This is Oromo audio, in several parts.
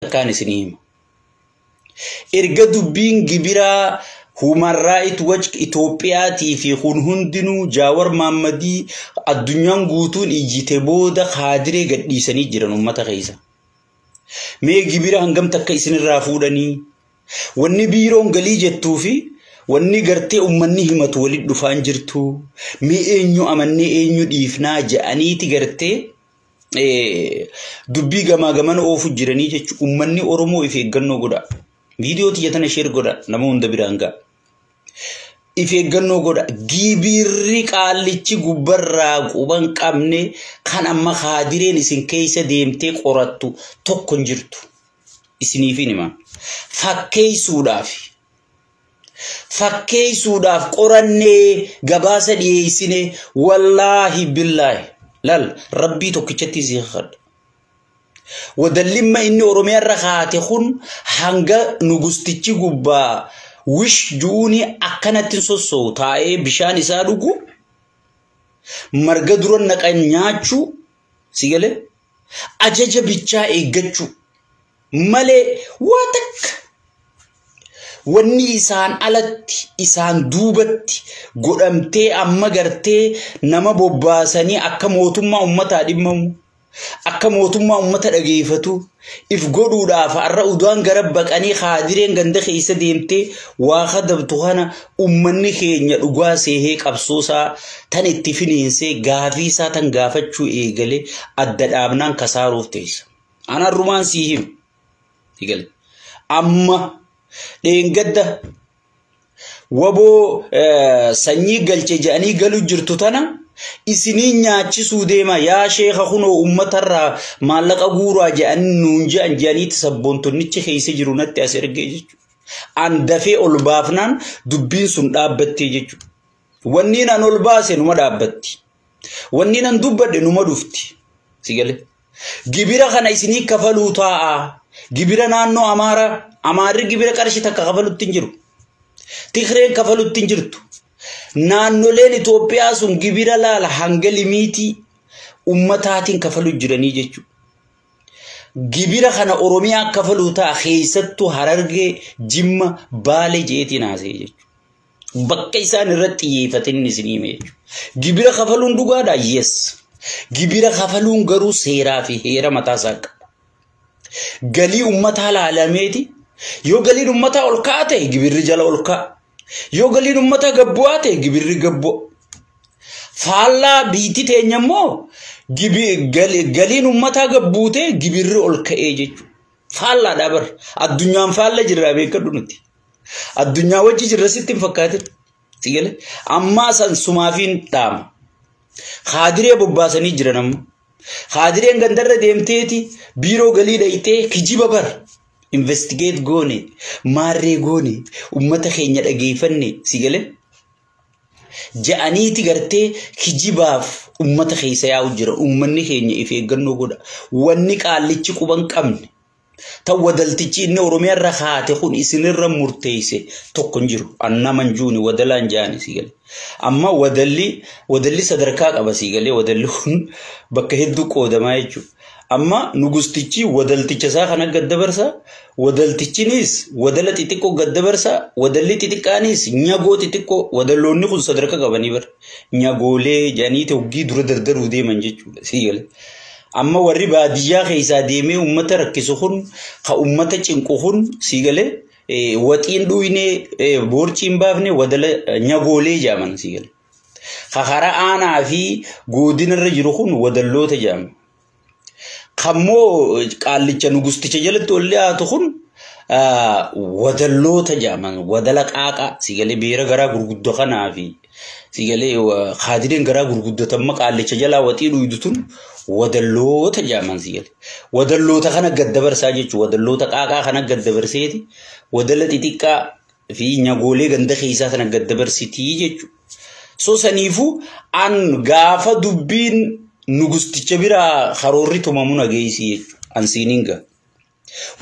Takkaan isinii hima. Erga dubbiin gibiraa Human Right Watch Itoophiyaatii fi kun hundinuu Jaawar Maammadii addunyaan guutuun iyyite booda kaadiree gadhiisanii jiran uummata keessa. Mee gibira hangam takka isinirraa fuudhanii? Wanni biiroon galii jettuu fi wanni gartee uummanni himatu walitti dhufaan jirtu. Mee eenyu amannee eenyu dhiifnaa je'aniiti gartee dubbii gamaa gamana oofu jiranii jechuudha. Uummanni Oromoo if eeggannoo godha. Viidiyoo tiyya tana share godha nama hunda biraan ga'a. If eeggannoo godha. Gibirri qaallichi gubbarraa quban qabne kan amma kaadireen isin keessa deemtee qorattu tokko hin jirtu. Isiniifin hima. Fakkeessuudhaaf. Fakkeessuudhaaf qorannee gabaasa dhiyeessine wallaahi billaahi. Lal rabbii tokkichatti si kadha. Wadallimma inni Oromiyaa irra kaate kun hanga nugustichi gubbaa wish ju'uuni akkanatti sossoo'u taa'ee bishaan isaa dhugu marga dura naqan nyaachuu si galee ajaja bichaa eeggachuu malee waa takka wanni isaan alatti isaan duubatti godhamtee amma gartee nama bobbaasanii akka mootummaa uummataa dhimmamu akka mootummaa uummata dhageeffatu if godhuudhaaf har'a udaan gara baqanii kaadireen ganda keessa deemtee waa kadabtu kana uummanni keenya dhugaa seehee qabsoosaa tan itti finiinsee gaafii isaa tan gaafachuu eegale adda dhaabnaan kasaaruuf teessa. Anaan rumaan sii himu. Amma dheengadda waboo sanyii galche jedhanii galu jirtu tana isinii nyaachisuu deema yaa sheeka kunoo uummatarraa maallaqa guuraa jedhanii nuun jedhan jedhaniiti sabboontonichi keessa jiru natti as ergee jechuudha. An dafee ol baafnaan dubbiin sun dhaabbattee jechuudha. Wanni an ol baase numa dhaabbatti. Wanni an dubbadhe numa dhufti. Si galee. Gibira kana isinii kafaluu taa'a. Gibira naannoo Amaaraa. Amaarri gibira qarshii takka kafalutti hin jiru. Tigreen kafalutti hin jirtu. Naannoleen Itoophiyaa sun gibira laala hanga limiitii ummataatiin kafaluu jiranii jechuudha. Gibira kana Oromiyaa kafaluu ta'a keessattuu Harargee, Jimma, Baalee jeetiin haasa'e jechuudha. Bakka isaan irratti xiyyeeffatan isinii hime jechuudha. Gibira kafaluun dhugaadha? Yes. Gibira kafaluun garuu seeraa fi heera mataa isaa qaba. Galii uummataa laalameeti. Yoo galiin uummataa ol ka'aa ta'e gibirri jala ol ka'a. Yoo galiin uummataa gad bu'aa ta'e gibirri gad bu'a. Faallaa biitti teenya immoo galiin uummataa gad buutee gibirri ol ka'ee jechuudha. Faallaadha bar. Addunyaan faalla jirraa beekadhu nuti. Addunyaa wajji jirra sitti hin fakkaatin. Si galee? Ammaa san sumaafiin dhaama. Kaadiree bobbaasanii jiran amma. Kaadireen gandarra deemteeti biiroo galii dhayitee kijiba bar. Investigate goone, maarree goone, uummata keenya dhageeffanne si galee? Ja'aniiti gartee kijibaaf uummata keessa yaa'u jira. Uummanni keenya if eeggannoo godha. Wanni qaallichi quban qabne tan wadaltichi inni Oromiyaa irra kaate kun isinirra murteesse tokko hin jiru. Annaman juuni wadalaan jaani si galee. Amma wadalli sadarkaa qaba si galee wadalli kun bakka hedduu qoodamaa jechuudha. Amma nugustichi wadalticha isaa kana gad dabarsa, wadaltichinis wadala xixiqqoo gad dabarsa, wadalli xixiqqaanis nyagoo xixiqqoo wadalloonni kun sadarkaa qabanii bara. Nyagoolee jedhaniiti hoggii dura dardaruu deeman jechuudha si galee. Amma warri baadiyyaa keessaa deemee uummata rakkisu kun ka uummata cinqu kun si galee waxiin dhuyne boorciin baafne wadala nyagoolee jedhaman si galee. Ka karaa aanaa fi godinarra jiru kun wadalloota jedhama. Kammoo qaallicha nugusticha jalatti ol dhiyaatu kun wadalloota jedhaman wadala qaaqaa si galee beera garaa gurguddoo kanaa fi si galee kaadireen garaa gurguddatamma qaallicha jalaa waxii dhuydu tun wadalloota jedhaman si galee. Wadalloota kana gad dabarsaa jechuudha. Wadalloota qaaqaa kana gad dabarseeti wadala xixiqqaa fi nyagoolee ganda keessaa sana gad dabarsitii jechuudha. So saniifuu an gaafa dubbiin nugusticha biraa karoorri tumamu nageessi jechuudha. An siiniin ga'a.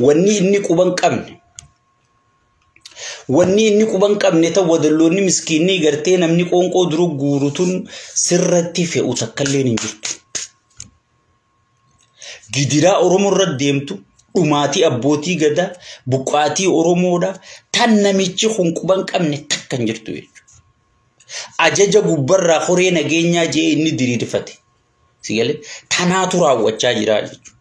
Wanni inni quban qabne. Wanni inni quban qabne ta'u wadalloonni miskiinni gartee namni qoonqoo dura guuru tun sirratti fe'u takkalleen hin jirtu. Gidiraa Oromoo irra deemtu Dhumaatii abbootii gadaa, buqqaatii Oromoodha. Tan namichi kun quban qabne takka hin jirtu jechuudha. Ajaja gubbarraa horee nageenyaa jee inni diriirfate. Sigalee tanaatu raawwachaa jira jechuudha.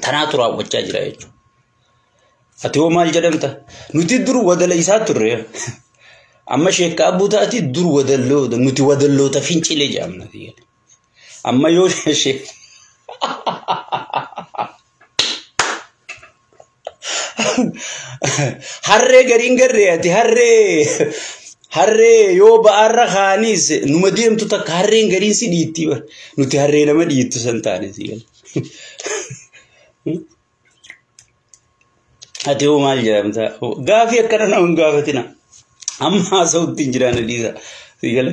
Tanaatu raawwachaa jira jechuudha. Ati hoo maal jedhamta? Nuti dur wadala isaa turre. Amma sheekka abbuu taati dur wadalloota nuti wadalloota fincilee jedhamna. Amma yoo sheekka harree gariin garree ati harree yoo ba'aarra kaanis numa deemtu takka harreen gariin si dhiitti bar nuti harree nama dhiittu san taane si gala. Ati hoo maal jedhamta? Gaafii akkana nama hin gaafatina. Amma haasa'utti hin jiraan dhiisa. Si gala.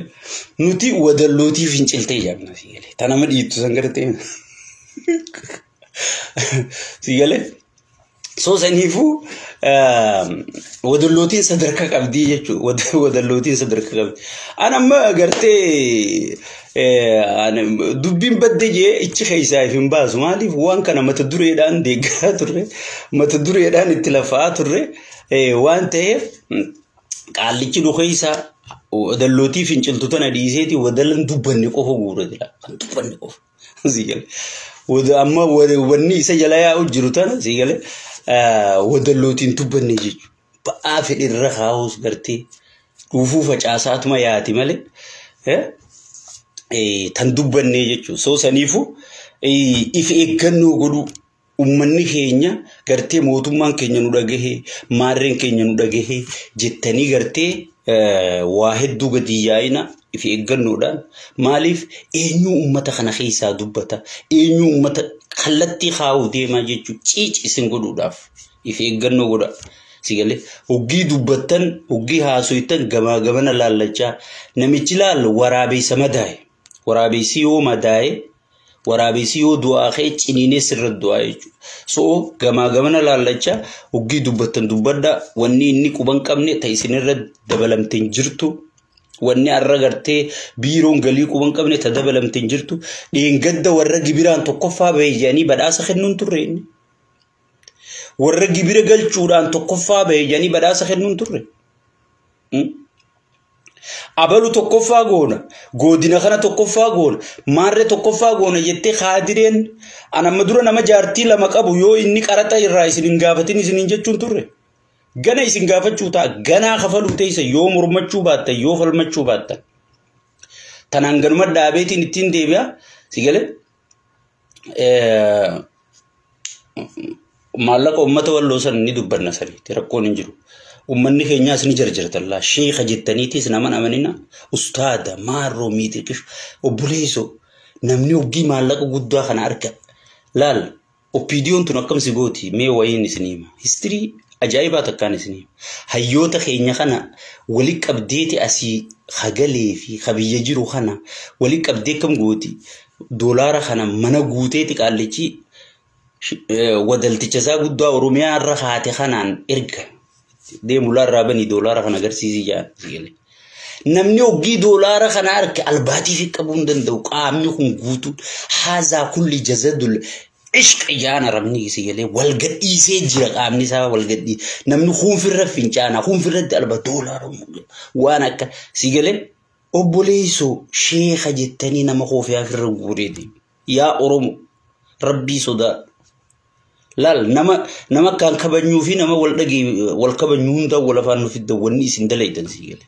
Nuti wadallootii finciltee jedhamna si gala. Ta nama dhiittu san gartee. Si gala. So saniifuu wadallootiin sadarkaa qabdii jechuudha. Wadallootiin sadarkaa qabdi. An amma gartee dubbiin badde jee ichi keessaa hin baasu. Maaliif waan kana mata dureedhaan deeggaraa turre, mata dureedhaan itti lafaa turre waan ta'eef qaallichi nu keessaa wadallootii finciltu tana dhiiseeti wadallan dubbanne qofa guura jira. Kan dubbanne qofa. Sigalee. Amma wanni isa jala yaa'u jiru tana sigalee wadallootiin dubbanne jechuudha. Ba'aa fedhirra kaa'us gartee dhuufuu facaasaatuma yaati malee tan dubbanne jechuudha. So saniifuu if eeggannoo godhuu uummanni keenya gartee mootummaan keenya nu dhagahee maarreen keenya nu dhagahee jettanii gartee waa hedduu gadi yaa'ina if eeggannoodhaan maaliif eenyu uummata kana keessaa dubbata eenyu uummata kallattii kaa'uu deemaa jechuun ciici isin godhuudhaaf if eeggannoo godha. Sigalee hoggii dubbattan hoggii haasoytan gamaa gamana laallachaa namichi laallu waraabeessa madaa'e waraabeessi yoo madaa'e waraabessi yoo du'aa ka'e ciniinee sirra du'aa jechuudha. So gamaa gamana laallachaa hoggii dubbattan dubbadha wanni inni quban qabne ta isinirra dabalamteen jirtu. Wanni har'a gartee biiroon galii quban qabne ta dabalamteen jirtu. Dheengadda warra gibiraan tokkoffaa bahe jedhanii badhaasa kennuun turre inni. Warra gibira galchuudhaan tokkoffaa bahe jedhanii badhaasa kennuun turre. Abalu tokkoffaa goona, godina kana tokkoffaa goona, maarree tokkoffaa goona jettee kaadireen an amma dura nama jaartii lama qabu yoo inni qaraxa irraa isin hin gaafatin isin jechuun turre. Gana isin gaafachuu ta'a, ganaa kafaluu teessa yoo mormachuu baattan, yoo falmachuu baattan. Tanaan ganuma dhaabeetiin ittiin deebi'a. Sigalee maallaqa uummata walloo san ni dubbanna sanitti rakkoon hin jiru. Uummanni keenyaas ni jarjartallaa. Sheeka jettaniitis nama amanina. Ustaada maarroo miidhagsu obboleessoo namni hoggii maallaqa guddaa kana arga. Laal oppiidiyoon tun akkam si gooti mee wayiin isin hima. Histirii ajaa'ibaa takkaan isin hima. Hayyoota keenya kana wali qabdeeti asii hagalee fi habiyya jiru kana wali qabdee kam gooti doolaara kana mana guuteeti qaallichi wadalticha isaa guddaa Oromiyaa irra haate kanaan erga. Deemu laarraa banii doolaara kana agarsiisii jedhan. Namni hoggii doolaara kana arge albaatii fi qabuu hin danda'u. Qaamni kun guutuun haazaa kulli jazadul ishqa jaan arabni sigalee wal gadhiisee jira qaamni isaa wal gadhii. Namni huunfirra fincaana huunfirratti alba doolaara waan akka sigalee obboleessoo sheeka jettanii nama koofiyaa firra guureeti. Yaa Oromo rabbii sodaa. Laal nama kan kabajnuu fi nama wal dhagee wal kabajnuu hundaa wal afaan nu fidda wanni isin dalaytan sigalee.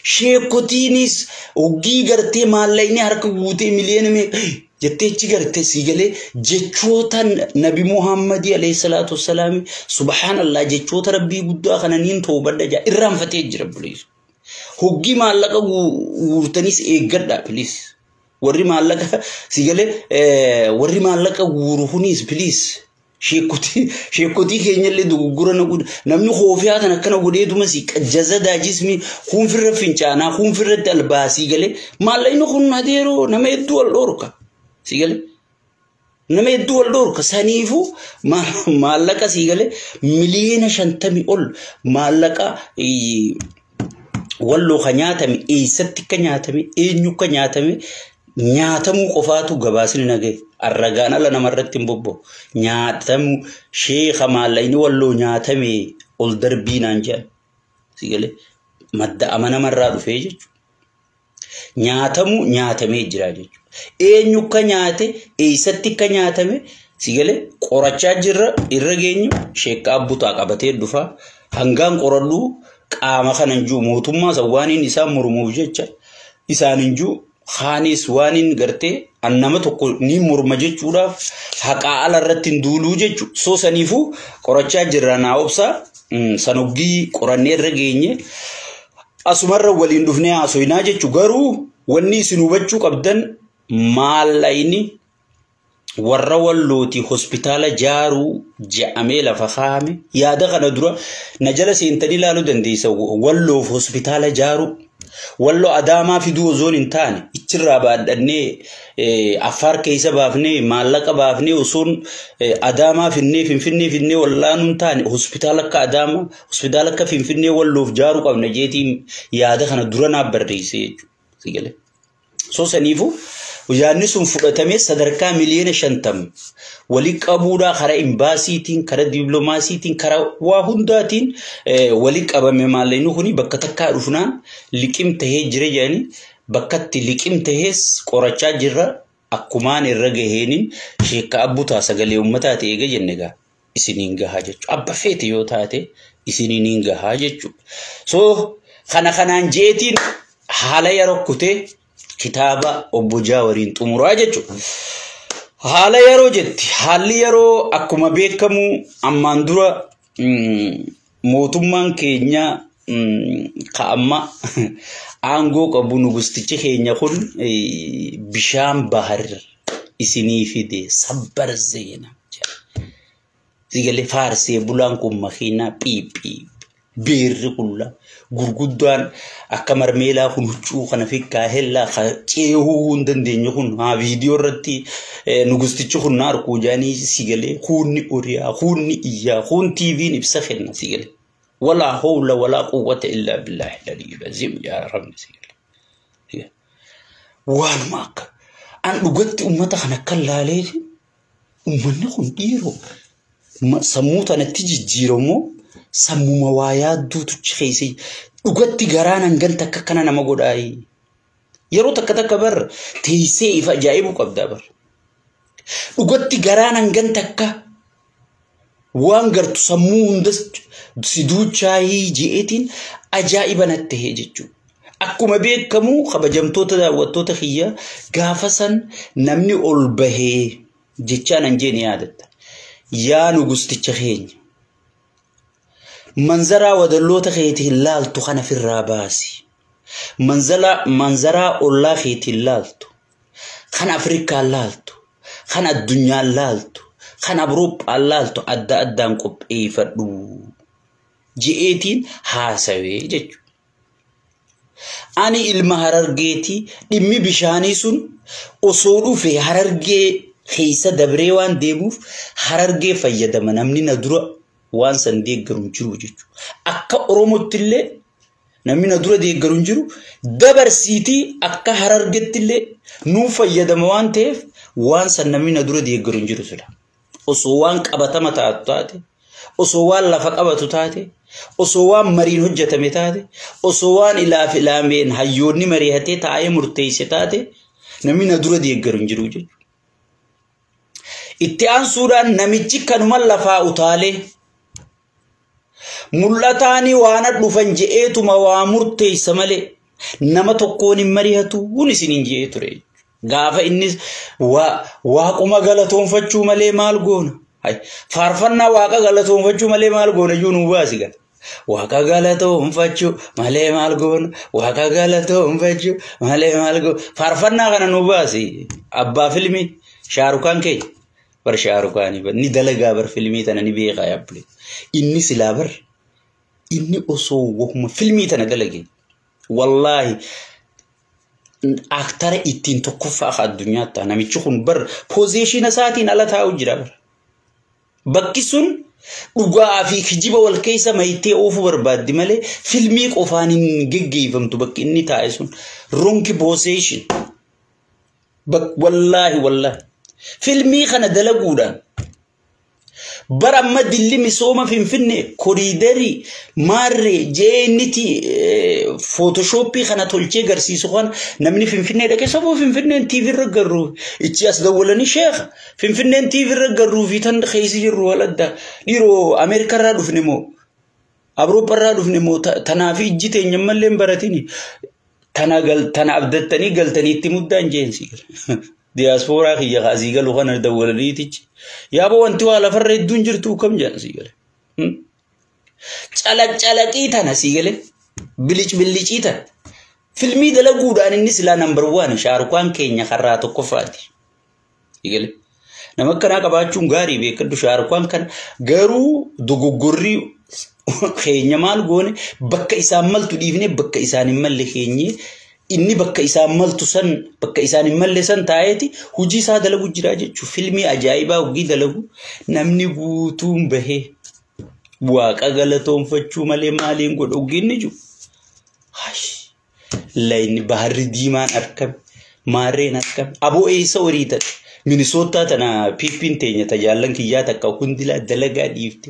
Sheekotiinis hoggii gartee maallaqni harka guutee miliyoona meeqa jettee achi gartee sigalee jechoota Nabi Muhammadii alayhi salaatu wassalaam subhaanallah jechoota rabbii guddaa kana niin toobadha jaa irraanfatee jira buleessu. Hoggii maallaqa guurtanis eeggadha please. Warri maallaqa sigalee warri maallaqa guuru kunis please. Sheekotii keenyallee dogoggora na godhe namni hoofiyaa tan akkana godheetuma si jazadaa jismi huunfirra fincaanaa huunfirratti albaasii galee maallaqni kun adeeroo nama hedduu wal dhoorka si galee nama hedduu wal dhoorka saniifuu maallaqa si galee miliyoona 50 ol maallaqa walloo ka nyaatame eessatti ka nyaatame eenyu ka nyaatame nyaatamuu qofaatu gabaasni nagaye. Arragaan ala namarratti hin bobba'u. Nyaatamu sheeka maallaqni walloo nyaatame ol darbii naan jedhan. Sigalee madda amanamarraa dhufee jechuudha. Nyaatamu nyaatamee jira jechuudha. Eenyu akka nyaate eessatti akka nyaatame sigalee qorachaa jirra irra geenyu sheekka abbutaa qabatee dhufa. Hangaan qoradhu qaama kana hin jiru mootummaa san waan inni isaan mormuuf jecha isaan hin jiru kaanis waan inni gartee an nama tokko ni morma jechuudhaaf haqaa ala irratti hin duuluu jechuudha. Soo saniifuu qorachaa jirra naa obsaa sanoggii qorannee irra geenye asumarra waliin dhufnee haasoinaa jechuudha. Garuu wanni isin hubachuu qabdan maallaqni warra wallootii hospitaala jaaruu je'amee lafa kaa'ame yaada kana dura na jala seentanii ilaaluu dandeessa. Walloof hospitaala jaaruu walloo adaamaa fiduu osoo hin taane ichirraa baadhannee Affaar keessa baafnee maallaqa baafnee osoon adaamaa finnee finfinnee finnee wallaanuu hin taane hospitaala akka adaamaa hospitaala akka finfinnee walloof jaaruu qabna jeetiin yaada kana dura naaf barreesse jechuudha. Soo saniifuu yaadni sun fudhatamee sadarkaa 50,000,000 walii qabuudhaa karaa imbaasiitiin karaa dippiloomaasiitiin karaa waa hundaatiin walii qabame maallaqni kuni bakka takkaa dhufnaan liqim tahee jira jedhanii bakkatti liqim tahees qorachaa jirra akkumaan irra gaheeniin sheekka abbutaa sagalee uummataa ta'e eega jenne gaa isiniin gahaa jechuudha. Abba feete yoo taate isiniin gahaa jechuudha. So kana kanaan jeetiin haala yeroo kutee kitaaba obbo Jaawariin xumuraa jechuudha. Haala yeroo jetti haalli yeroo akkuma beekamu ammaan dura mootummaan keenya ka amma aangoo qabu nugustichi keenya kun bishaan bahar isinii fide sabbar zeena. Sigalee faarsee bulaan kun makiinaa phiiphii beerri qullaa gurguddaan akka marmeelaa kun huccuu kana fikkaa hellaa ceehuu hin dandeenye kun haa viidiyoo irratti nugustichi kun na arkuu jaanii sigalee kuunni oriyaa kuunni iyyaa kuun tiiviin ibsa kenna sigalee. Walaa hawla walaa quwwata illaa billaahi al-aliyyil aziim yaa rabbi sigalee. Waanuma akka an dhugatti uummata kana akka laaleeti uummanni kun dhiiroo sammuu tanatti jijjiiramoo sammuma waa yaadduutu keessa dhugatti garaan hangan takka kana nama godhaayi. Yeroo takka takka bar teessee ifa ajaa'ibuu qabda bar. Dhugatti garaan hangan takka waan gartu sammuu hundas si duuchaayii je'eetiin ajaa'iba natti ta'e jechuudha. Akkuma beekamu kabajamtoota daawwattoota kiyya gaafa san namni ol bahee jechaan an jeen yaadatta. Yaa nugusticha keenya. Manzaraa wadalloota keetiin laaltu kana firraa baasi. Manzaraa ollaa keetiin laaltu. Kan Afrikaan laaltu. Kan addunyaan laaltu. Kan Awurooppaan laaltu adda addaan qopheeffadhu. Je'eetiin haasawee jechuudha. Ani ilma harargeetii dhimmi bishaanii sun osoo dhufe harargee keessa dabree waan deemuuf harargee fayyadama namni na dura waan san deeggaru hin jiru jechuudha. Akka Oromootti illee namni na dura deeggaru hin jiru dabarsiitii akka harargeetti illee nuu fayyadama waan ta'eef waan san namni na dura deeggaru hin jiru sila. Osoo waan qabatama taatu taate, osoo waan lafa qabatu taate, osoo waan mariin hojjetame taate, osoo waan ilaaf ilaameen hayyoonni mari'atee taa'ee murteesse taate namni na dura deeggaru hin jiru jechuudha. Itti aansuudhaan namichi kanuma lafaa utaalee mul'ataanii waan dhufan je'eetuma waa murteessa malee nama tokkoon hin mari'atu kun isiniin je'ee ture. Gaafa innis waaquma galatoonfachuu malee maal goona? Faarfannaa waaqa galatoonfachuu malee maal goona iyyuu nuu baasi gala. Waaqa galatoonfachuu malee maal goona? Waaqa galatoonfachuu malee maal goona? Faarfannaa kana nuu baasi. Abbaa filmii Shaarukaan keenya. Bar Shaarukaanii ni dalagaa bar filmii tana ni beekaa yaabbule. Inni silaa bar inni osoo wahuma filmii tana dalage. Wallaahi aktara ittiin tokkoffaa akka addunyaatti namichi kun bar pozeeshina isaatiin ala taa'u jira bar. Bakki sun dhugaa fi kijiba wal keessa mayitee oofuu barbaaddi malee filmii qofaan hin geggeeffamtu bakki inni taa'e sun ronki pozeeshin. Wallaahi wallaahi. Filmii kana dalaguudhaan bara amma dilli misooma Finfinnee koriidarii maarree jeenniti footoshoppii kana tolchee garsiisu kana namni Finfinnee dhaqee saboo Finfinneen TV irra garruu ichi as dawwalanii sheekha Finfinneen TV irra garruu fi tan keessa jirru waladda dhiiroo Ameerikaa irraa dhufne moo Awurooppaa irraa dhufne moo tanaaf ijji teenya mallee hin baratini tana abdattanii galtanii itti muddaan jeensi. Diyaaspooraa kiyya kaasii galu kana dawwalaniitichi. Yaaboo wanti waa lafarra hedduun jirtu kam jedhan sii gale. Calaqii tana sii gale. Bilic bilicii tana. Filmii dalaguudhaan inni silaa number 1 Shaarukaan keenya karraa tokkoffaati. Sii gale. Nama akkanaa qabaachuun gaarii beekadhu Shaarukaan kana garuu dogoggorrii keenya maal goone bakka isaan maltu dhiifnee bakka isaan hin malle keenyee inni bakka isaan maltu san bakka isaan hin malle san taa'eeti hojii isaa dalagu jira jechuudha. Filmii ajaa'ibaa hojii dalagu namni guutuun bahee waaqa galatoonfachuu malee maaliin godhu hojiin jiru. Layni baharri diimaan argame maarreen argame aboo eessa horii ta'e Minisootaa tana piippiin teenya tajaajilan kiyyaa takka hundilaa dalagaa dhiifte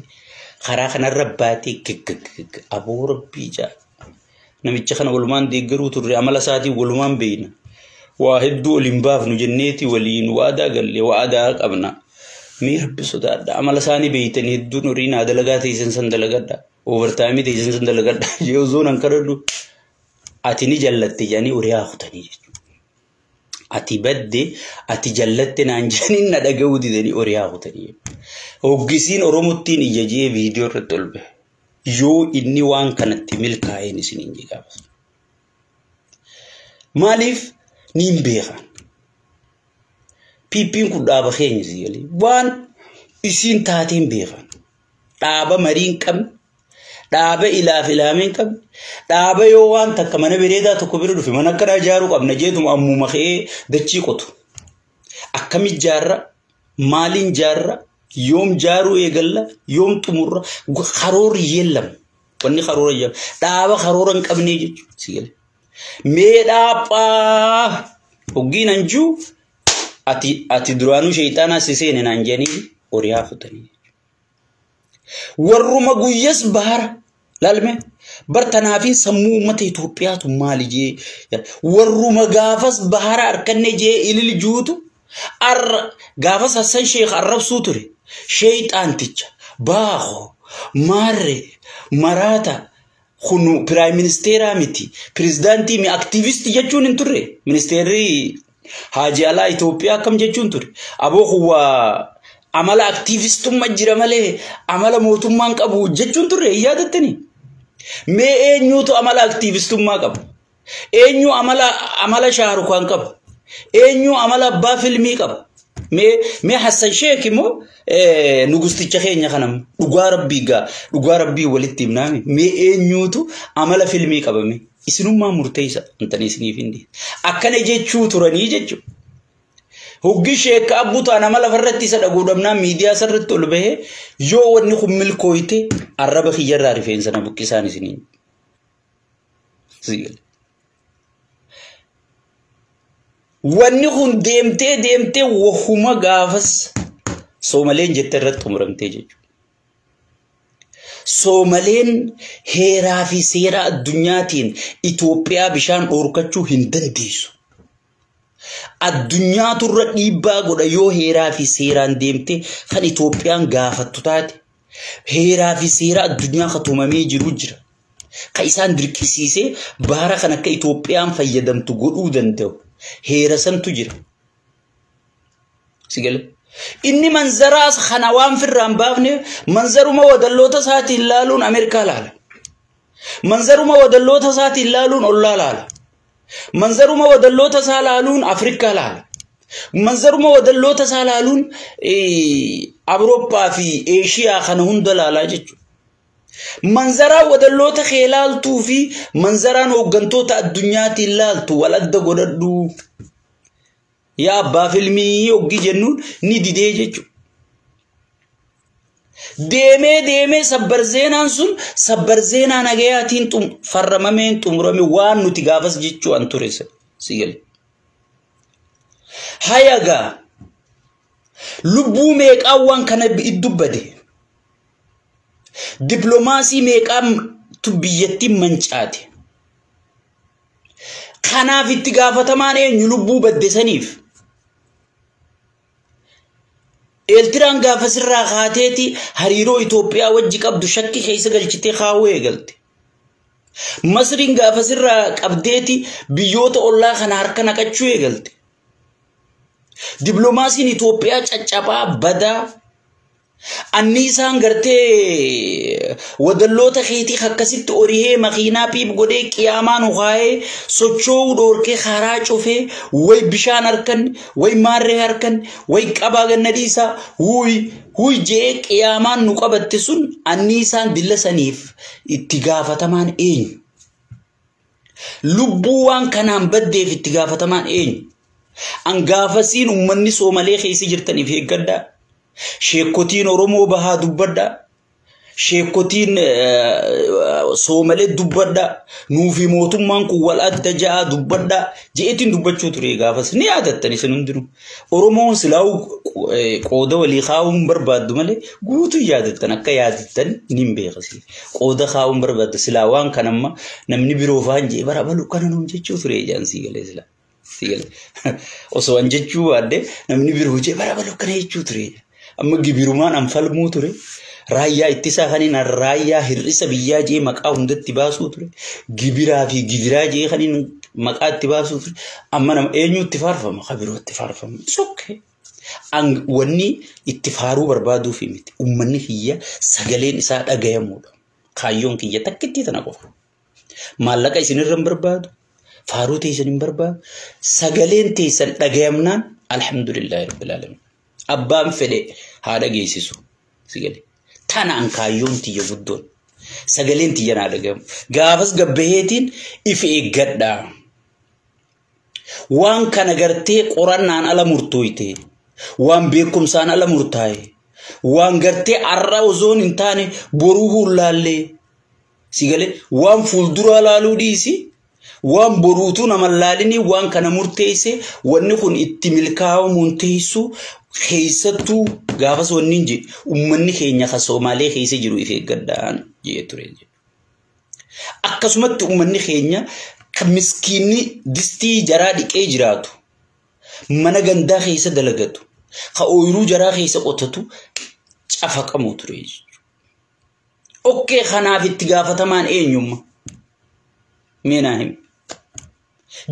karaa kanarra baatee gaggagagga aboo rabbii jaa. Namicha kana walumaan deeggaruu turre amala isaatiin walumaan beeyna. Waa hedduu waliin baafnu jenneeti waliin waadaa galle waadaa qabna. Mee rabbi sodaadha. Amala isaanii beeytanii hedduun horii naa dalagaa teessan san dalagadha. Overtaayimii teessan san dalagadha. Yoo zoonan kadhadhu ati ni jallatte jedhanii horii haa kutanii jechuudha. Ati badde ati jallatte naan jedhanii na dhaga'uu didanii horii haa kutanii. Hoggisiin Oromottiin ija jee viidiyoo irratti ol bahe. Yoo inni waan kanatti milkaa'een isiniin jedhama. Maaliif niin beekan? Piippiin kun dhaaba keenya sigalee waan isiin taateen beekan. Dhaaba marii hin qabne, dhaaba ilaaf ilaamee hin qabne, dhaaba yoo waan takka mana bareedaa tokko bira dhufe mana akkanaa ijaaruu qabna jeetuma ammuma ka'ee dachii qotu. Akkamitti ijaarra? Maaliin ijaarra? Yoom jaaruu eegalla yoom xumurra karoorri yeellama wanni karoora yeellama dhaaba karoora hin qabne jechuudha sigale mee dhaaphaa hoggiin anjuu ati duraanuu sheeyxaanaa si seene naan jedhanii horii haa futanii warruma guyyas bahara laalme bar tanaafiin sammuu uummata Itoophiyaatu maali jee warruma gaafas bahara harkanne jee ilil juutu arra gaafas Hassan Sheekh arrabsuu ture. Sheexaanticha baakoo maarree maraata kunu piraayim ministeeraa miti pirezidaantii mi aktiivistii jechuun hin turre ministeerri haaji alaa Itoophiyaa akkam jechuun ture aboo kuwaa amala aktiivistummaa jira malee amala mootummaan qabu jechuun turre hin yaadattanii mee eenyuutu amala aktiivistummaa qabu eenyu amala Shaarukaan qabu eenyu amala abbaa filmii qaba mee Hassan Sheekh immoo nugusticha keenya kanam dhugaa rabbii gaa dhugaa rabbii walitti himnaami mee eenyuutu amala filmii qabame isinummaa murteessa antanii isiniif hindi akkana jechuu turanii jechuu hoggi Sheekh Abbutaan amala farratti isa dhaguudhamnaa miidiyaa sarratti ol bahee yoo wanni kun milkooyte arraba kiyyarraa rifeensa na buqqisaan isiniin. Wanni kun deemtee deemtee wahuma gaafas Soomaleen jette irratti xumuramtee jechuudha. Soomaleen heeraa fi seera addunyaatiin Itoophiyaa bishaan dhorkachuu hin dandeessu. Addunyaatu irra dhiibbaa godha yoo heeraa fi seeraan deemtee kan Itoophiyaan gaafattu taate. Heeraa fi seera addunyaa kan tumamee jiru jira. Kan isaan dirqisiisee baara kan akka Itoophiyaan fayyadamtu godhuu danda'u. Heera santu jira. Sigale. Inni manzaraas kana waan firraan baafne manzaruma wadalloota isaatiin laaluun Ameerikaa laala. Manzaruma wadalloota isaatiin laaluun ollaa laala. Manzaruma wadalloota isaa laaluun Afrikaa laala. Manzaruma wadalloota isaa laaluun Awurooppaa fi Eeshiyaa kana hunda laalaa jechuudha. Manzaraa wadalloota kee laaltuu fi manzaraan hooggantoota addunyaatiin laaltu wal adda godhadhu. Yaa abbaa filmii hoggii jennuun ni didee jechuudha. Deemee deemee sabbarzeenaan sun sabbarzeenaa nagayaatiin farramameen xumurame waan nuti gaafas jechuu an ture sigale. Hayagaa Lubbuu meeqaan waan kana dubbate? Dippiloomaasii meeqaan biyyattiin mancaate? Kanaaf itti gaafatamaan eenyu lubbuu badde saniif? Eertiraan gaafa sirraa kaateeti hariiroo Itoophiyaa wajji qabdu shakki keessa galchitee kaawuu eegalte. Masriin gaafa sirraa qabdeeti biyyoota ollaa kana harka naqachuu eegalte. Dippiloomaasiin Itoophiyaa caccabaa badaa anniisaan gartee wadalloota keetii akkasitti orihee makiinaa piip godhee qiyaamaan ukaayee socho'uu dhoorkee karaa cufee way bishaan harkan way maarree harkan way qabaa ganna dhiisaa huuy huuy jee qiyaamaan nu qabatte sun anniisaan dilla saniif itti gaafatamaan eenyu? Lubbuu waan kanaan baddeef itti gaafatamaan eenyu? An gaafasiin uummanni Soomalee keessa jirtaniif eeggadhaa. Sheekotiin Oromoo bahaa dubbadhaa. Sheekotiin Soomalee dubbadhaa. Nuufi mootummaan kun wal adda ja'a dubbadhaa. Je'eetiin dubbachuu ture gaafas. Ni yaadattan isin hundinuu. Oromoon silaa'uu qooda walii kaa'uun barbaaddu malee guutuu yaadattan akka yaadattan ni hin beekasi. Qooda kaa'uun barbaaddu silaa waan kan amma namni biroo faan jee bara balu kana nuun jechuu ture ijaan sii galee silaa. Osoo an jechuu baadde namni biroo jee bara balu kana jechuu ture. Amma gibirumaan an falmuu ture. Raayyaa ittisaa kaniin raayyaa hir'isa biyyaa jee maqaa hundatti baasuu ture. Gibiraa fi gibiraa jee kaniin maqaa itti baasuu ture. Amma nama eenyu itti faarfama? Kabiroo itti faarfama. It's okay. Wanni itti faaruu barbaaduuf miti. Uummanni kiyya sagaleen isaa dhagayamuudha. Kaayyoon kiyya takkittii tana qofa. Maallaqa isinirra hin barbaadu. Faaruu teessan hin barbaadu. Sagaleen teessan dhagayamnaan alhamdulillahi rabbil alamin. Abbaan fedhe haa dhageessisu. Sigalee. Tanaan kaayyoon tiyya guddoon. Sagaleen tiyya naa dhagayamu. Gaafas gabbaheetiin if eeggadhaa. Waan kana gartee qorannaan ala murtooyte. Waan beekumsaan ala murtaa'e. Waan gartee har'a osoon hin taane boruu hullaallee. Sigalee waan fuulduraa laaluu dhiisi. Waan boruutu nama laalinii waan kana murteesse wanni kun itti milkaa'amuun teessu keessattuu gaafas wanni hin jedhe uummanni keenya kan Somaalee keessa jiru if eeggadhaan jee ture. Akkasumatti uummanni keenya kan miskiinni distii jaraa dhiqee jiraatu mana gandaa keessa dalagatu kan ooyiruu jaraa keessa qotatu cafaqamu ture jechuudha. Okkee kanaaf itti gaafatamaan eenyummaa? Mee naa himi.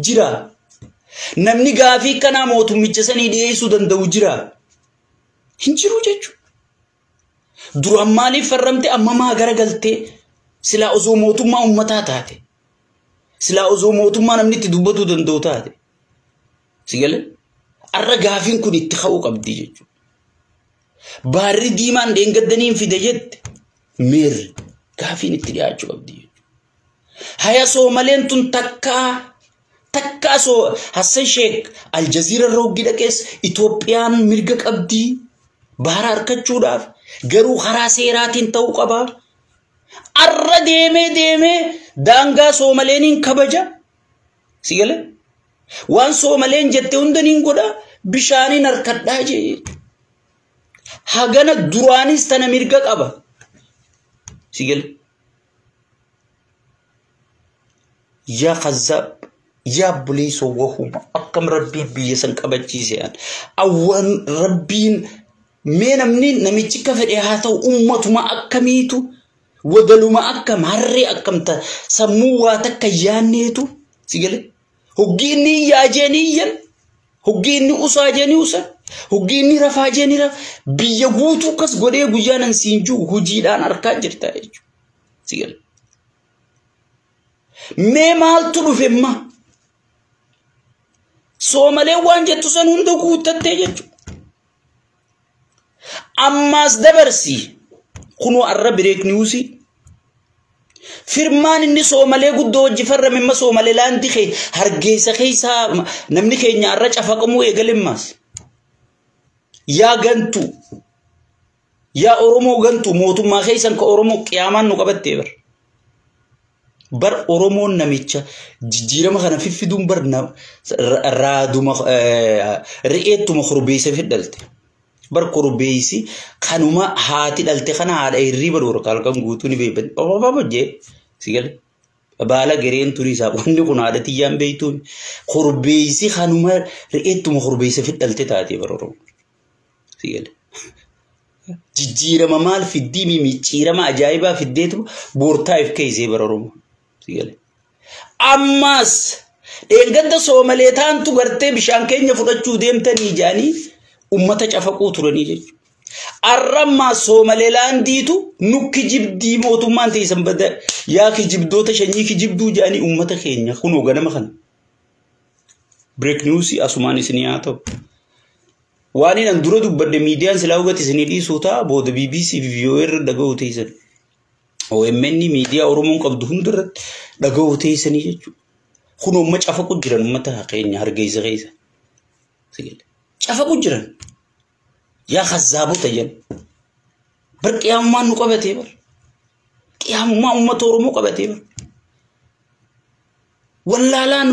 Jira. Namni gaafii kanaa mootummicha sanii dhiyeessuu danda'u jira. Hin jiru jechuudha. Duraan maaliif farramte amma maa garagaltee silaa osoo mootummaa uummataa taate. Silaa osoo mootummaa namni itti dubbatuu danda'u taate. Si galee? Arra gaafiin kun itti ka'uu qabdi jechuudha. Baarri diimaan dheengaddaniin fide jette meerri gaafiin itti dhiyaachuu qabdi jechuudha. Haya Soomaleen tun takkaa soo Hassan Sheekh Aljazeera irra hoggi dhaqees Itoophiyaan mirga qabdii baara harkachuudhaaf garuu karaa seeraatiin ta'uu qaba. Arra deemee deemee daangaa Soomaleeniin kabaja. Si galee? Waan Soomaleen jette hunda niin godha bishaaniin harkadhaa jee. Hagana duraanis tana mirga qaba. Si galee? Yaa kazaab yaa buleessoo wahuma akkam rabbiin biyya san qabachiise an. Awwaan rabbiin mee namni namichi ka fedhe haa ta'u ummatuma akkamiitu wadaluma akkam harree akkam sammuu waa takka yaanneetu si galee? Hoggii inni iyyaa jeeni iyyan hoggii inni usaa jeeni usan hoggii inni rafaa jeeni rafa biyya guutuu akkas godhee guyyaa nan siin jiru hojiidhaan harkaa jirta jechuudha. Si galee? Mee maaltu dhufe imma? Soomaleen waan jettu san hunda guuttattee jechuudha. Ammaas dabarsi kunoo arra bireek niwusii. Firmaan inni Soomalee guddoo wajji farrame imma Soomalee laandi kee hargeysa keessaa namni keenya arra cafaqamuu eegalemmaas. Yaa gantu yaa Oromoo gantu mootummaa keessan ka Oromoo qiyaamaan nu qabattee bar. Bar Oromoon namicha jijjiirama kana fiffiduun bar raaduma re'eettuma korbeessa fidhalte. Bar korbeessi kanuma haati dhalte kana haadha hirriiba dhoorka halkan guutuu ni beekan. Obbo jee si gale. Baala gareen turii isaa wanni kun haadha tiyyaan beektuun korbeessi kanuma re'eettuma korbeessa fit dhalte taatee bara Oromoo. Si gale. Jijjiirama maal fiddii mimicciirama ajaa'ibaa fiddeetu boortaa if keessee bara Oromoo. Si gale. Ammas dheengadda Soomalee taantu gartee bishaan keenya fudhachuu deemtanii jedhanii ummata cafaquu turanii jechuudha. Arrammaa Soomaleelaandiitu nu kijibdii mootummaan teessan bada yaa kijibdoota shanyii kijibduu jedhanii ummata keenya kunoo ganama kana. Break news asumaan isinii haa ta'u. Waan inni dura dubbadde miidiyaan silaa hubate isinii dhiisuu ta'a booda BBC fi VOA irra dhaga'uu teessan. OMN miidiyaa Oromoon qabdu hundarratti dhaga'uu teessanii jechuudha. Kun amma cafaqu jiran uummata keenya hargeysa keessa. Cafaqu jiran. Yaa khazzaabota jedhan. Bar qiyaamummaan nu qabatee bar. Qiyaamummaa uummata Oromoo qabatee bar. Wallaalaan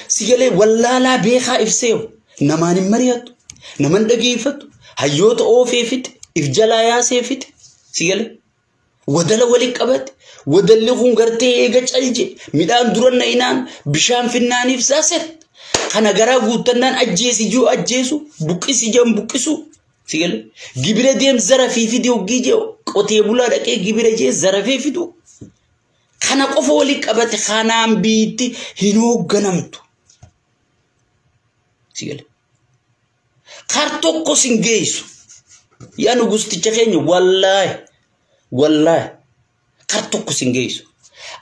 si galee wallaalaa beekaa ibsee namaan hin mari'attu. Naman dhageeffatu. Hayyoota oofee fixe. If jalaa yaasee fixe. Si galee. Wadala waliin qabate. Wadalli kun gartee eega calje. Midhaan dura na'inaan bishaan finnaaniif saaset. Kana garaa guuttannaan ajjeesi jiru ajjeesu. Buqqisi jiran buqqisu. Si galee. Gibira deem zarafii fidi hoggii jee qotee bulaa dhaqee gibira jee zarafee fidu. Kana qofa waliin qabate kanaan biitti hin hoogganamtu. Si galee. Kar tokko sin geessu. Yaa nugusticha keenya wallaahi wallaahi kar tokko sin geessu.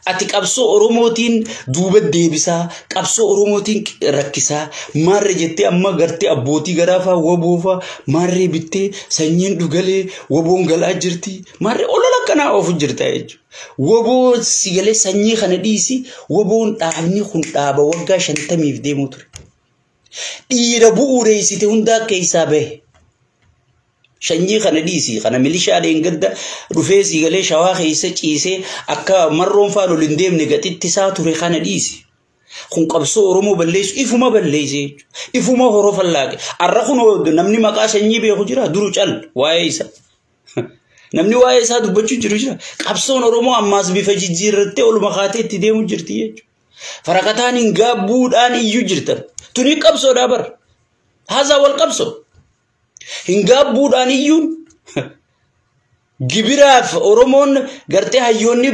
Ati qabsoo Oromootiin duuba deebisaa, qabsoo Oromootiin rakkisaa, maarree jettee amma gartee abbootii garaafaa woboofaa maarree bittee sanyiin dhugalee woboon galaa jirti. Maarree olola akkanaa oofu jirta jechuudha. Woboo si galee sanyii kana dhiisi woboon dhaabni kun dhaaba waggaa 50 deemuu ture. Dhiira bu'uureessite hundaa keessaa bahe. Shanyii kana dhiisi kana milishaa dheengadda dhufee si galee shawaa keessa ciisee akka marroon faan ol hin deemne gaxitti isaa ture kana dhiisi. Kun qabsoo Oromoo balleessu ifuma balleesse jechuudha. Ifuma horofa laaqe. Arra kun namni maqaa shanyii beeku jira duru cal waa'ee isaa. Namni waa'ee isaa dubbachuu jiru jira. Qabsoon Oromoo ammaas bifa jijjiirrattee oluma kaatee itti deemu jirti jechuudha. Faraqataan hin gaabbuudhaan iyyuu jirtan. Tuni qabsoodhaa bara. Haasaa wal qabsoo. Hin gaabbuudhaan iyyuun gibiraaf Oromoon gartee hayyoonni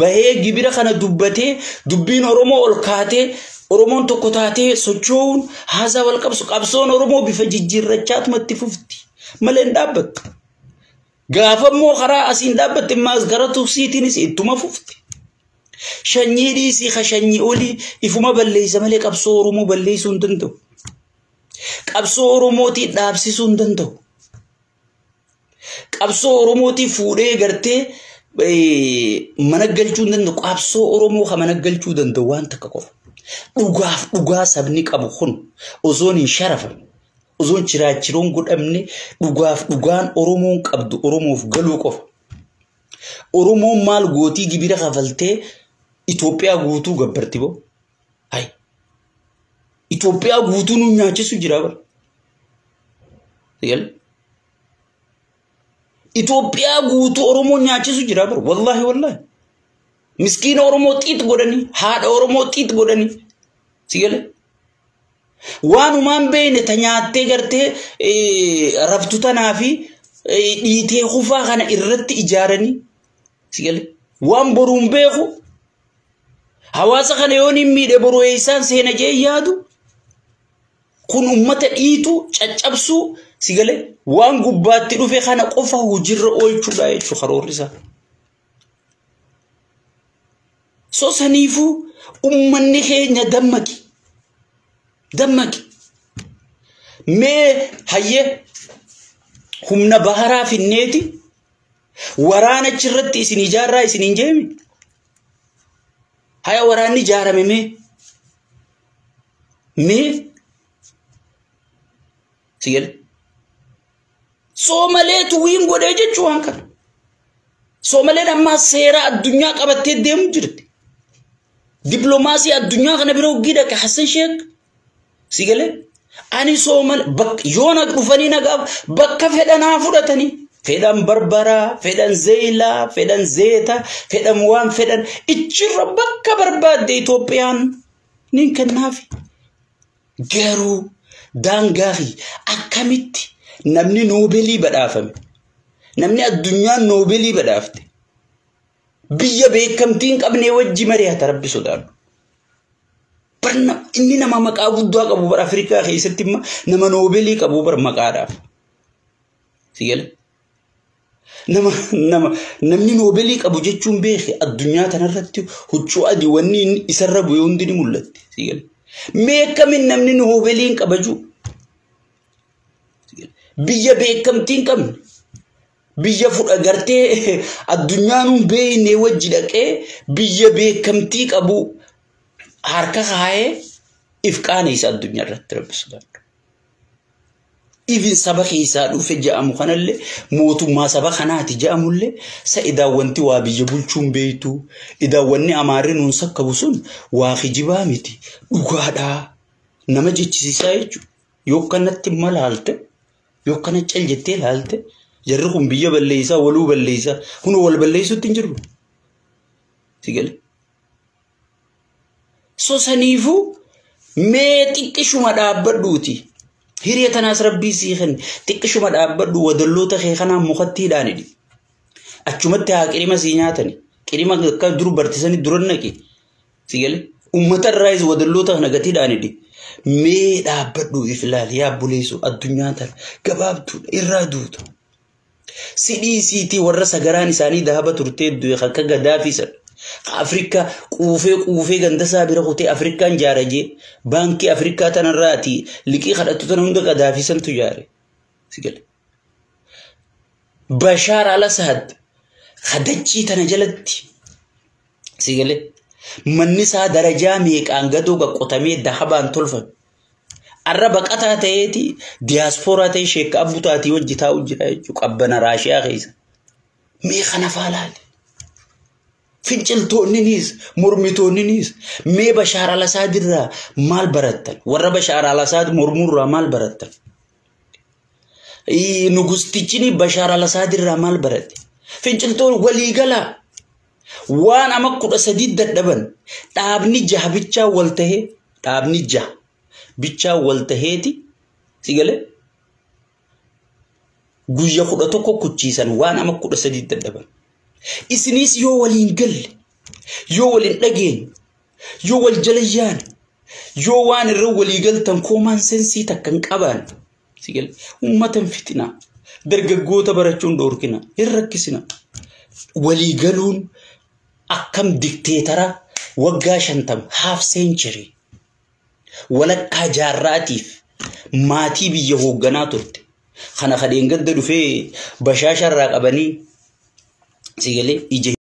bahee gibira kana dubbatee dubbiin Oromoo ol kaatee Oromoon tokko taatee socho'uun haasaa wal qabsu. Qabsoon Oromoo bifa jijjiirrachaatumatti fufti malee hin dhaabbattu. Gaafa immoo karaa asiin dhaabbatte immaas gara tuksiitiinis ittuma fufti. Shanyii dhiisii ka shanyii olii ifuma balleessa malee qabsoo Oromoo balleessuu hin danda'u. Qabsoo Oromootii dhaabsisuu hin danda'u. Qabsoo Oromootii fuudhee gartee mana galchuu hin danda'u. Qabsoo Oromoo ka mana galchuu danda'u waan takka qofa. Dhugaaf dhugaa sabni qabu kun osoon hin sharafamne, osoon chiraachiroon godhamne dhugaaf dhugaan Oromoon qabdu Oromoof galuu qofa. Oromoon maal gootii gibira kafaltee Itoophiyaa guutuu gabbarti boo? Hayi. Itoophiyaa guutuu nu nyaachisu jira bara. Itoophiyaa guutuu Oromoon nyaachisu jira bara. Wallaahi wallaahi. Miskiina Oromoo xiit godhanii, haadha Oromoo xiit godhanii. Si galee? Waanumaan beekne ta nyaattee gartee raftu tanaa fi dhiitee kufaa kana irratti ijaaranii. Si galee? Waan boruun beeku hawaasa kana yoon hin miidhe boruu eessaan seena jee yaadu kun ummata dhiitu caccabsuu si galee waan gubbaatti dhufe kana qofa hojiirra oolchuudha jechuudha karoorri isaa. So saniifuu ummanni keenya dammaqi. Dammaqi. Mee hayyee humna baharaa finneeti waraana achirratti isin ijaarraa isin hin jeemi. Haya waraanni ijaarame mee? Mee? Si galee? Soomaleetu wiin godhee jechuu waan kana. Soomaleen ammaa seera addunyaa qabattee deemu jirti. Dippiloomaasii addunyaa kana bira hoggii dhaqe Hassan Sheekh. Si galee? Ani soomal yoo na dhufanii nagaaf bakka fedhanaa fudhatanii. Fedhan barbaraa, fedhan zeelaa, fedhan zeeta, fedhan waan fedhan ichirra bakka barbaadde Itoophiyaan niin kennaafi. Garuu daangaa fi akkamitti namni noobelii badhaafame, namni addunyaan noobelii badhaafte, biyya beekamtii hin qabne wajji mari'ata rabbi sodaadhu. Barna inni nama maqaa guddaa qabu bara Afrikaa keessatti immoo nama noobelii qabu bara maqaadhaaf. Si gala? Nama nama namni noobelii qabu jechuun beeke addunyaa tanarratti huccuu adii wanni isarra bu'e hundi ni mul'atti. Si gala? Mee akkamiin namni noobelii hin qabaju? Biyya beekamtii hin qabne. Biyya fudha gartee addunyaan hin beekne wajji dhaqee biyya beekamtii qabu harka kaayee if qaaneessa addunyaa irratti rabbi sodaadhu. Ifin saba keessaa dhufe jedhamu kanallee mootummaa saba kanaati jedhamullee sa idaawwanti waa biyya bulchuun beektu idaawwanni amaarri nuun sakkabu sun waa kijibaa miti dhugaadhaa nama jechisiisaa jechuudha. Yoo kanatti malaalte yoo kana cal jettee ilaalte jarri kun biyya balleessaa waluu balleessaa kun wal balleessuutti hin jiru. Si gale. So saniifuu mee xiqqishuma dhaabbadhuuti. Hiriya tanaas rabbii sii kenne xiqqishuma dhaabbadhu wadalloota kee kanaan mukattiidhaanidhi. Achumatti haa qirima sii nyaatani. Qirima akka dur bartisanii duran naqi. Si gale. Uummata irraayis wadalloota kana gatiidhaanidhi. Mee dhaabbadhu if ilaali yaa buleessu addunyaa tana gabaabduudha irraa duuta. Sidhii siitii warra sagaraan isaanii dahaba turtee du'e akka Gaddaafii sana. Afrikaa quufee quufee ganda isaa bira kutee Afrikaan jaara jee baankii Afrikaa tanarraati liqii kadhattu tana hunda Gaddaafii santu jaare. Si gale. Bashaar al-Assad kadachii tana jalatti si gale. Manni isaa darajaa meeqaan gadoo qaqqotamee dahabaan tolfame. Arra baqataa ta'eeti diyaaspooraa ta'e sheekka abbutaatii wajji taa'u jira jechuudha qabbana Raashiyaa keessa. Mee kana faa laali. Finciltoonninis mormitoonninis mee Bashaar al-Assad irraa maal barattan? Warra Bashaar al-Assad mormurraa maal barattan? Nugustichini Bashaar al-Assad irraa maal baratte? Finciltoon waliigalaa waan ama 13 dadhaban dhaabni jaha bichaa wal tahee dhaabni jaha bichaa wal taheeti si galee guyya 11 kuchiisan waan ama 13 dadhaban. Isinis yoo waliin galle, yoo waliin dhageenye, yoo wal jala yaane, yoo waan irra walii galtan koomaan sensii takka hin qabaan. Si galee uummata hin fitinaa, dargaggoota barachuun dhoorkina, hin rakkisina. Walii galuun akkam dikteetara waggaa 50 half century walakkaa jaarraatiif maatii biyya hoogganaa turte. Kana kadheen gadda dhufee bashaasharraa qabanii si galee ija